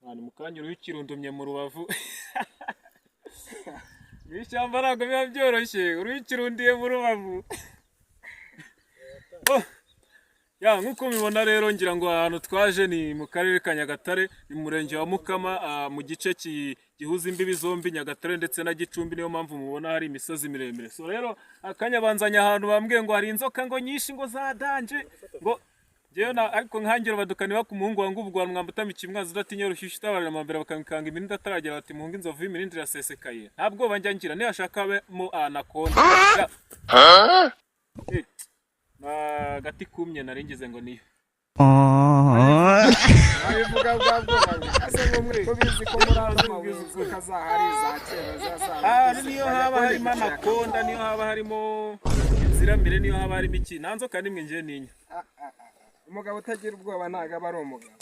Mwana, mu kanya uruyuki rundumye mu rubavu. Mu ishyamba ntabwo biba byoroshye, uruyuki rundiye mu rubavu. Oh, ya, nk'uko mubibona rero, ngira ngo ahantu twaje ni mu karere ka Nyagatare, ni mu murenge wa Mukama, mu gice gihuza imbibi zombi, Nyagatare ndetse na Gicumbi. Niyo mpamvu mubona hari imisozi miremire. So rero akanya banzanye ahantu bambwiye ngo hari inzoka ngo nyinshi, ngo za danger, ngo njyewe na ariko nkangira baduka niba ku muhungu wangu ubwo mwamba utamikiye umwanzi, udatinya rushyushyu, utabarira amambere, bakamikanga imirindi ataragera, bati muhungu inzovu y'imirindi irasesekaye. Nta bwoba njya ngira, niyashaka habemo anaconda. Eh, na gati kumye nari ngize ngo niyo. Abivuga bwa bwoba ase nk'umwe ko bizi ko muri azo mabuye inzoka zahari za kera zasanzwe. Ahantu niyo haba harimo anaconda, niyo haba harimo inziramire, niyo haba harimo iki, nta nzoka n'imwe ngiye ninya. Umugabo utagira ubwoba ntabwo aba ari umugabo.